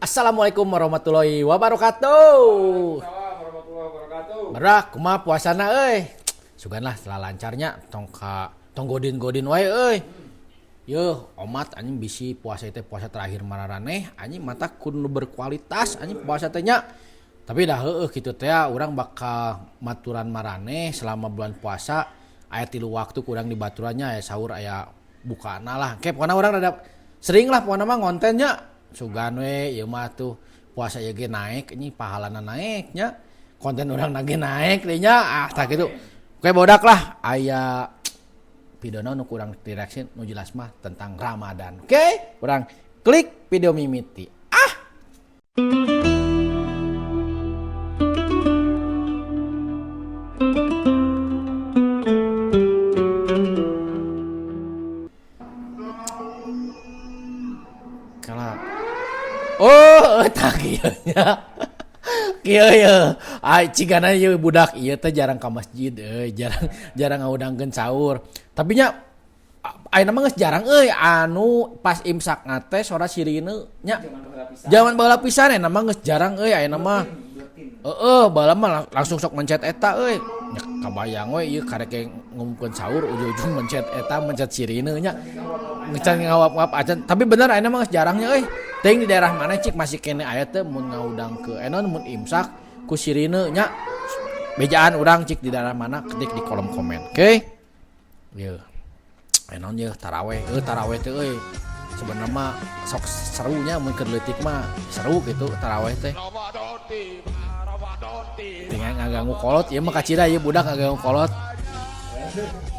Assalamualaikum warahmatullahi wabarakatuh. Waalaikumsalam warahmatullahi wabarakatuh. Berak, kumaha puasana euy? Sugan lah setelah lancarnya tong ka tong godin-godin wae euy. Yeuh, omat anjing bisi puasa teh puasa terakhir mararaneh anjing mata kudu berkualitas anjing puasa teh nya. Tapi dah heueuh kitu teh urang bakal maturan maraneh selama bulan puasa aya 3 waktu kurang di baturannya aya sahur aya bukana lah. Ke pokona urang rada sering lah pokona mah ngontennya. Sugan we ieu mah tuh puasa ieu ge naik anjing pahalana naik nya. Konten urang ge naik deui nya. Ah tah kitu. Oke bodak lah aya video nu kurang direksi nu jelas mah tentang Ramadan. Oke, urang klik video mimiti. Ah. Kala. Oh, tah kieu nya. Kieu ye. Ai cigana ieu budak ieu teh jarang ka masjid euy, jarang ngahudangkeun sahur. Tapi nya ayeuna mah geus jarang euy anu pas imsak teh sora sirine nya. Zaman baheula pisan ayeuna mah geus jarang euy ayeuna mah. Heeh, baheula mah langsung sok mencet eta euy. Nya kabayang we ieu karek ge ngumumkeun sahur ujung-ujung mencet eta mencet sirine nya. Ngecan ngawap-ngawap acan. Tapi bener ayeuna mah geus jarangnya euy. Teuing di daerah mana cik masih kene aya teh mun ngahudang ke naon mun imsak ku sirine nya. Bejaan urang cik di daerah mana ketik di kolom komen. Oke. Yeuh. Naon yeuh taraweh. Taraweh teh euy. Sebenarnya mah sok serunya mun keur leutik mah seru gitu taraweh teh. Tinggal ngaganggu kolot ieu mah kacida ieu budak ngaganggu kolot.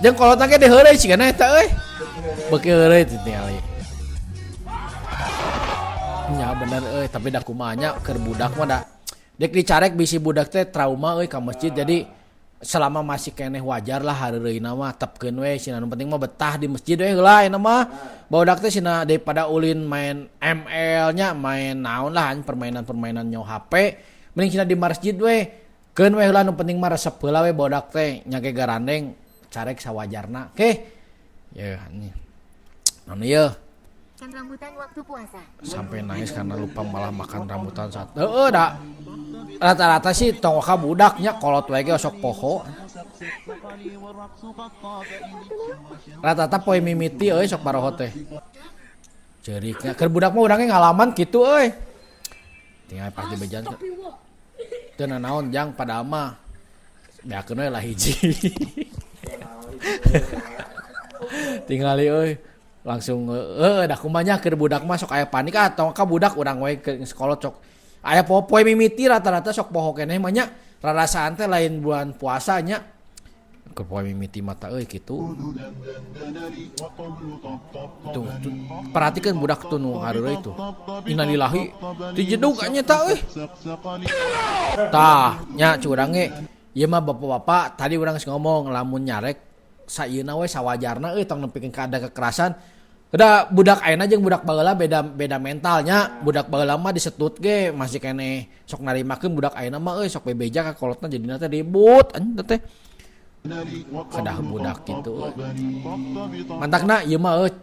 Jeung kolotna ge deheureuy cigana eta euy. Beuki heureuy teh tingali. Nya bener euy, tapi da kumaha nya keur budak mah da dek dicarek bisi budak teh trauma euy ka masjid. Jadi selama masih keneh wajar lah hareureuna mah tepkeun we sina nu penting mah betah di masjid we heula ayeuna mah. Barudak teh sina daripada ulin main ML nya main naon lah permainan-permainan nyo HP mending sina di masjid we keun we heula nu penting mah resep heula we barudak teh nya ge garandeng carek sawajarna. Oke. Yeuh anjing. Naon ieu? Makan rambutan waktu puasa. Sampai nangis karena lupa malah makan rambutan saat. Heeh da. Rata-rata sih tong ka budaknya kolot we ge sok poho. Rata-rata poe mimiti euy sok baroho teh. Ceuriknya keur budak mah urang ge ngalaman kitu euy. Tinggal pas di bejan. Teu nanaon jang padahal mah beakeun we lah hiji. Tingali euy. Langsung dah kumanya keur budak mah sok aya panik ah tong ka budak urang we ke sekolah sok aya popoe mimiti rata-rata sok poho keneh mah nya rarasaan teh lain bulan puasa nya keur poe mimiti mata euy kitu. Tuh, tuh perhatikeun budak tuh nu hareureuy tuh. Innalillahi dijedug nya ta euy. Tah nya curang ge ieu mah bapak-bapak tadi urang geus ngomong lamun nyarek sayeuna we sawajarna euy tong nepikeun ka ada kekerasan. Udah budak ayeuna jeung budak baheula beda mentalnya. Budak baheula mah disetut ge masih keneh sok narimakeun, budak ayeuna mah euy sok bebeja ka kolotna jadina teh ribut anjing teh. Kedah budak kitu euy. Mantakna ieu mah euy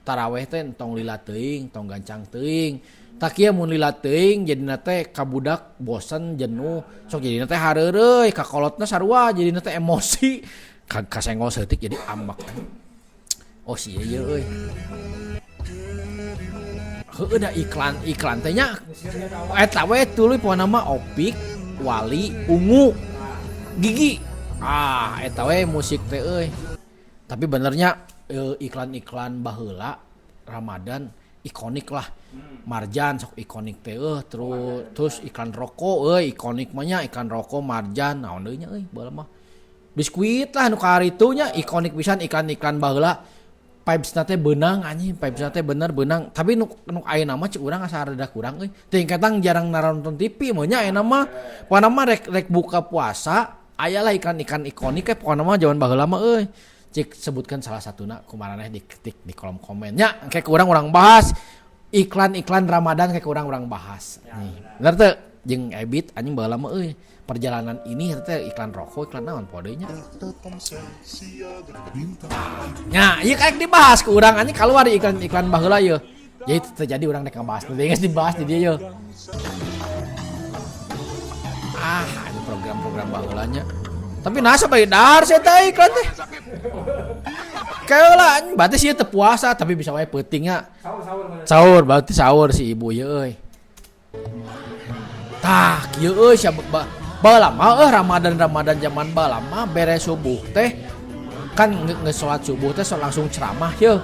taraweh teh tong lila teuing, tong gancang teuing. Tah kieu mun lila teuing jadina teh ka budak bosen jenuh, sok jadina teh hareureuy ka kolotna sarua jadina teh emosi. Kasenggol saeutik jadi ambek. Oh si ieu euy. Heueuh da iklan teh nya. Eta we tuluy pokona mah Opik, Wali, Ungu, Gigi. Ah eta we musik teh euy. Tapi benernya iklan-iklan baheula Ramadan ikonik lah. Marjan sok ikonik teh euy, terus iklan rokok euy ikonik mah nya iklan rokok Marjan naon deui nya euy baheula mah. Biskuit lah nu karitu nya ikonik pisan iklan-iklan baheula. Vibes-na teh beunang anjing, vibes-na teh bener beunang. Tapi nu ayeuna mah cik urang asa rada kurang euy. Teuing ketang jarang nonton TV mah nya ayeuna mah. Pokona mah rek buka puasa aya lah iklan-iklan ikonik we pokona mah zaman baheula mah euy. Cik sebutkan salah satuna kumaraneh diketik di kolom komen nya. Engke ku urang bahas iklan-iklan Ramadan kayak ku urang bahas. Nih, bener teu? Jeung Ebit anjing baheula mah euy. Perjalanan ini teh iklan rokok, iklan naon poe deui nya. Nya, ieu kayak dibahas ku urang anjing keluar iklan-iklan baheula ieu. Jadi terjadi urang rek ngabahas teh geus dibahas di dieu. Ah, ini program-program baheula nya. Tapi nah sampai dahar sia teh iklan teh. Keula anjing berarti sih teu puasa tapi bisa wae peutingnya. Sahur sahur mana? Sahur berarti sahur si ibu ieu euy. Tah kieu euy sia baheula mah euy Ramadan-Ramadan zaman baheula mah beres subuh teh kan geus salat subuh teh sok langsung ceramah yeuh.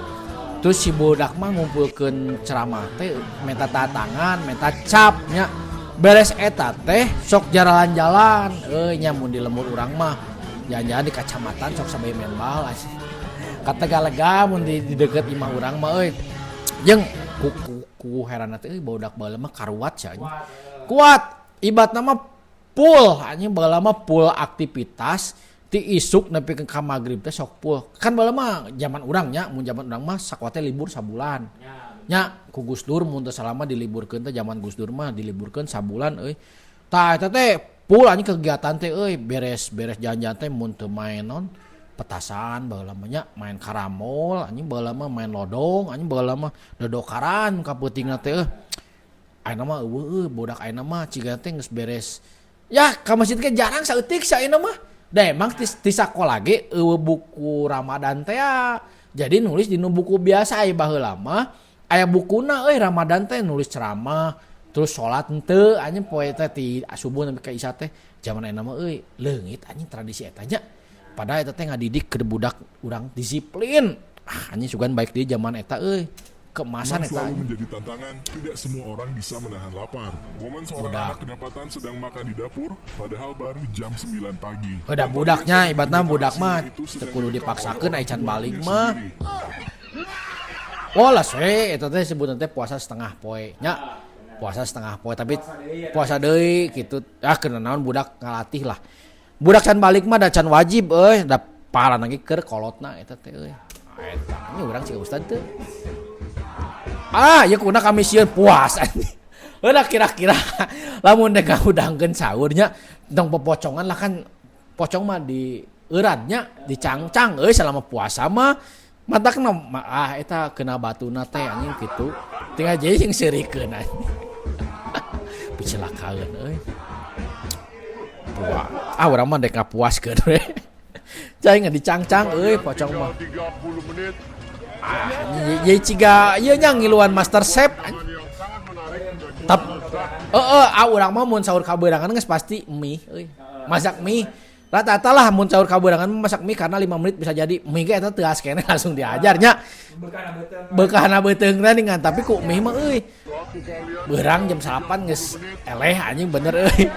Terus si budak mah ngumpulkeun ceramah teh menta tangan, menta cap nya. Beres eta teh sok jalan-jalan euy nya mun di lembur urang mah jalan-jalan di kacamatan sok sambil main bal anjing. Ka Tegalega mun di deket imah urang mah euy. Jeung ku heranna teh euy budak baheula mah karuat sia anjing. Kuat, ibaratna mah full anjing baheula mah full aktivitas ti isuk nepi ka magrib teh sok full. Kan baheula mah zaman urang nya, mun zaman urang mah sakola teh libur sabulan. Nya ku Gus Dur mun teu salah mah diliburkeun teh zaman Gus Dur mah diliburkeun sabulan euy. Tah eta teh full anjing kegiatan teh euy, beres-beres jalan-jalan teh mun teu main naon petasan baheula mah nya, main karambol anjing baheula mah main lodong anjing baheula mah dodokaran ka peutingna teh euy. Ayeuna mah euweuh euy budak ayeuna mah ciga teh geus beres. Ya ka masjid ge jarang saeutik sia ayeuna mah. Da emang ti sakola ge euweuh buku Ramadan teh ya. Jadi nulis dina buku biasa aya baheula mah aya bukuna euy Ramadan teh nulis ceramah terus salat henteu anjing poe teh ti subuh nepi ka isya teh. Zaman ayeuna mah euy leungit anjing tradisi eta nya. Padahal eta teh ngadidik ke budak urang disiplin. Ah anjing sugan baik deui zaman eta euy. Keemasan Memang eta selalu anjing. Menjadi tantangan, tidak semua orang bisa menahan lapar. Momen seorang Budak. Anak kedapatan sedang makan di dapur, padahal baru jam 9 pagi. Udah budaknya, ibaratna Tampaknya budak mah itu teu sedang kudu direkam dipaksakeun oleh ai can orang balik tuanya mah. sendiri. Oh lah we eta teh sebutna teh puasa setengah poe nya. Puasa setengah poe tapi puasa deui kitu. Ah keuna naon budak ngalatih lah. Budak can balik mah da can wajib euy, da parana ge keur kolotna eta teh euy. Eta nya urang siga ustad teu. Ah, ieu kuna kami sieun puas anjing. Heulah kira-kira lamun dek ngahudangkeun sahur nya tong popocongan lah, kan pocong mah di euratnya dicangcang euy selama puasa mah matakna ah eta kena batuna teh anjing kitu tinggal jadi sing seurikeun anjing picelakaeun euy. Puas ah urang mah dek ngapuaskeun we cai dicangcang euy pocong mah. 30 menit Ah anjing ye ciga ieu nya ngiluan Master Chef anjing. Yang sangat menarik dan Tap heeh ah urang mah mun sahur kabeurangan geus pasti mie euy. Masak mie. Rata-rata lah mun sahur kabeurangan mah masak mie karena 5 menit bisa jadi. Mie ge eta teuas keneh langsung diajar nya. Bekana beuteung. Beukahna beuteung teh ningan tapi ku mie mah euy. Waktu kalian Beurang jam 9 geus eleh anjing bener euy.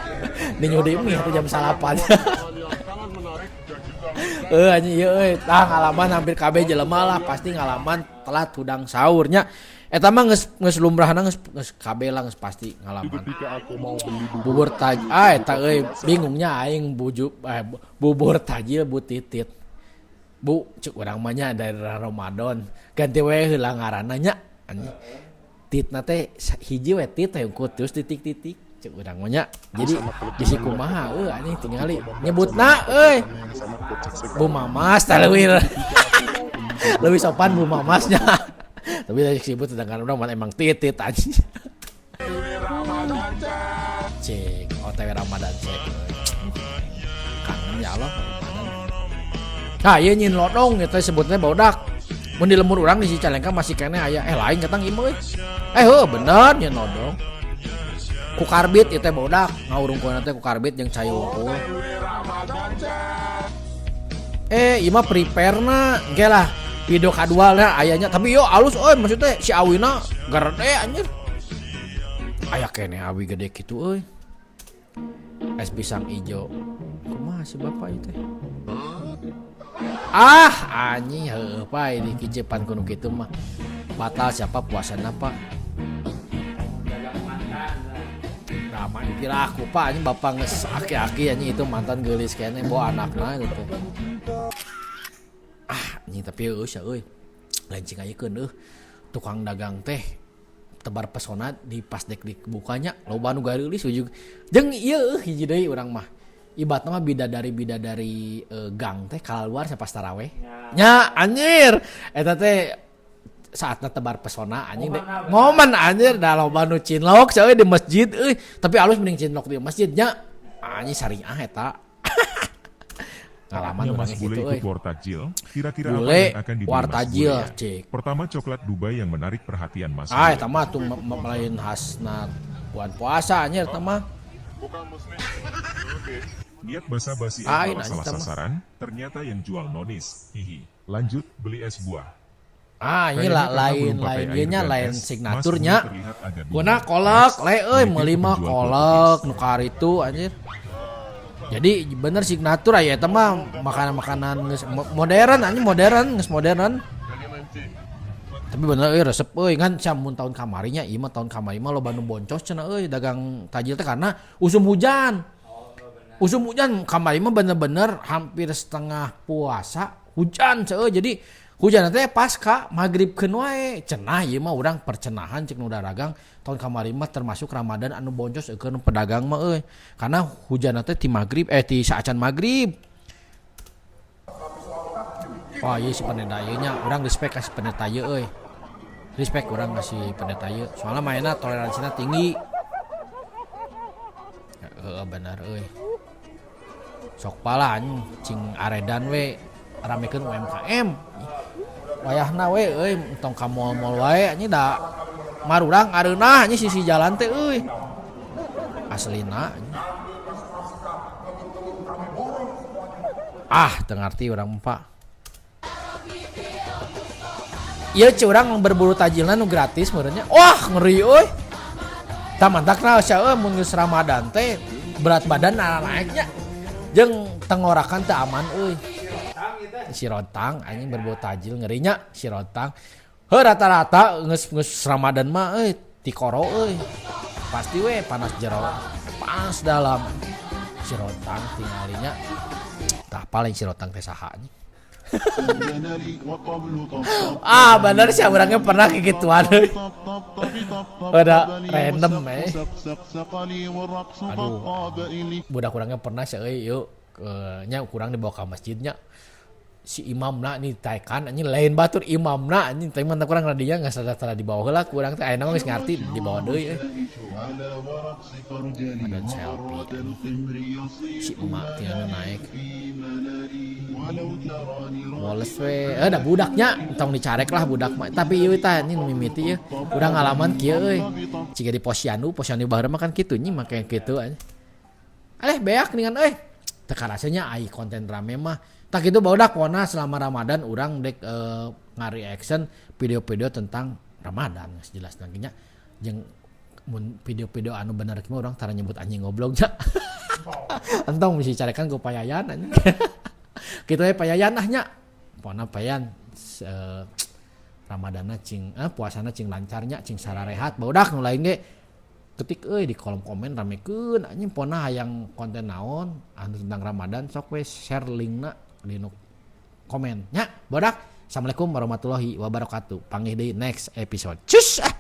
Ninyu deui mie atuh jam 9. Yang sangat menarik dan juga Eh anjing ieu euy, tah ngalaman hampir kabeh jelema lah pasti ngalaman telat hudang sahurnya. Eta mah geus geus lumrahna geus geus kabeh lah geus pasti ngalaman. Ketika aku mau beli bubur Bubur taj ah eta euy bingungnya aing buju eh, bubur tajil Bu Titit. Bu, cek urang mah nya dari Ramadan ganti we heula ngaranna nya anjing. Titna teh hiji we tit teh unggul terus titik-titik cek urang mah nya. Jadi bisi kumaha euy anjing tingali nyebutna euy. Bu Mamas tah leuwih lebih sopan Bu Mamasnya. Tapi tadi disebut sedangkan urang mah emang titit anjing. Cek OTW Ramadan cek. Kangen ya Allah Ramadan. Nah, ieu nyin lodong eta sebutnya barudak. Mun di lembur urang di Cicalengka masih keneh aya eh lain ketang ieu mah euy. Eh heuh bener nyin lodong. Ku karbit ieu teh barudak ngahurungkeun teh ku karbit jeung cai wungkul. Eh, ieu mah prepare-na engke lah video kadua lah ayanya tapi yo alus euy maksudnya si awina gede anjir. Aya keneh awi gede kitu euy. Es pisang ijo. Kumaha si bapak ieu teh? Ah, anjing heueuh pa di kicepan kudu kitu mah. Batal siapa puasana, Pak? Dagang mantan lah. Nah, main kira aku Pak, anjing bapak geus aki-aki anjing itu mantan geulis keneh bawa anakna gitu. Ah, anjing tapi eueuh sia euy. Lain cing ayekeun eueuh. Tukang dagang teh tebar pesona di pas dek dibukanya loba nu gareulis ujug. Jeung ieu eueuh hiji deui urang mah. Ibaratna mah bidadari-bidadari gang teh kaluar sapas taraweh. Nya anjir. Eta teh Saatna tebar pesona anjing deh. Momen anjir da loba nu cinlok euy di masjid euy. Tapi alus mending cinlok di masjidnya. Anjing syariah eta. Ngalaman Saatnya urang Mas ge Bule kitu euy. ikut war takjil, kira-kira apa Bule yang akan dibeli war Mas Bule tajil ya? cik. Pertama coklat Dubai yang menarik perhatian Mas Ah Bule. eta mah tuh lain khasna bulan puasa anjir eta mah. Niat basa-basi Lain malah anjing salah eta mah. sasaran, ternyata yang jual nonis. Hihi. Lanjut, beli es buah. Ah, ini Kayaknya lah karena lain belum pakai lain air ieu nya dan lain es, Mas Bule signaturnya. terlihat agak Kuna bingung. kolak, Next, le euy melipir meuli ke mah penjual kue kolak cookies. nu karitu anjir. Jadi bener signatur aya eta mah makanan-makanan geus modern anjing modern geus modern. Tapi bener euy resep euy ngan sia mun tahun kamari nya ieu mah tahun kamari mah loba nu boncos cenah euy dagang tajil teh karena usum hujan. Usum hujan kamari mah bener-bener hampir setengah puasa hujan euy. Jadi hujan teh pas ka magribkeun wae. Cenah ieu mah urang percenahan cek nu dagang tahun kamari mah termasuk Ramadan anu boncos eukeun nu pedagang mah euy. Karena hujan teh ti magrib ti saacan magrib. Wah, ieu si pendeta ieu nya urang respect ka si pendeta ieu euy. Respect urang ka si pendeta ieu. Soalna mainna toleransina tinggi. Heeh bener euy. Sok pala anjing cing aredan we ramekeun UMKM. Wayahna we euy entong ka mall-mall wae anjing da marurang areunah anjing sisi jalan teh euy. Aslina anjing. Ah, teu ngarti urang mah, Pak. Ieu curang berburu tajilna nu gratis meureunnya. Wah, ngeri euy. Tah mantakna sia euy mun geus Ramadan teh berat badan naiknya. Jeung tengorakan teu aman euy. Si rontang anjing berburu tajil ngerinya si rontang. Heuh rata-rata geus geus Ramadan mah euy tikoro euy. Pasti we panas jero, panas dalam. Si rontang tingalinya. Tah paling si rontang teh saha anjing. Ah bener sih orangnya pernah kayak gituan euy. Udah random eh. Aduh, budak kurangnya pernah sih euy yuk nya kurang dibawa ke masjidnya. Si imamna nih taekan anjing lain batur imamna anjing teh mantap kurang radinya nggak sadar-sadar dibawa heula kurang teh ayeuna mah geus ngarti dibawa deui euy. Ada selfie si emak tinggal naik. Woles we da budaknya entong dicarek lah budak mah tapi ieu tah anjing nu mimiti ieu urang ngalaman kieu euy. Ciga di posyandu, posyandu baheula mah kan kitu nya make kitu anjing. Aleh beak ningan euy. Teu karasanya ai konten rame mah. Tah kitu barudak pokona selama Ramadan urang dek ngareaction video-video tentang Ramadan geus jelas lagi nya. Jeung mun video-video anu bener mah urang tara nyebut anjing goblok nya. Entong bisi carekan ku payayan anjing. Kitu we payayan ah nya. Pokona payayan Ramadanna cing puasana cing lancarnya cing sararehat barudak nu lain ge ketik euy di kolom komen ramekeun anjing pokona hayang konten naon anu tentang Ramadan sok we share linkna di nu komen nya barudak. Assalamualaikum warahmatullahi wabarakatuh. Panggih deui next episode. Cus ah.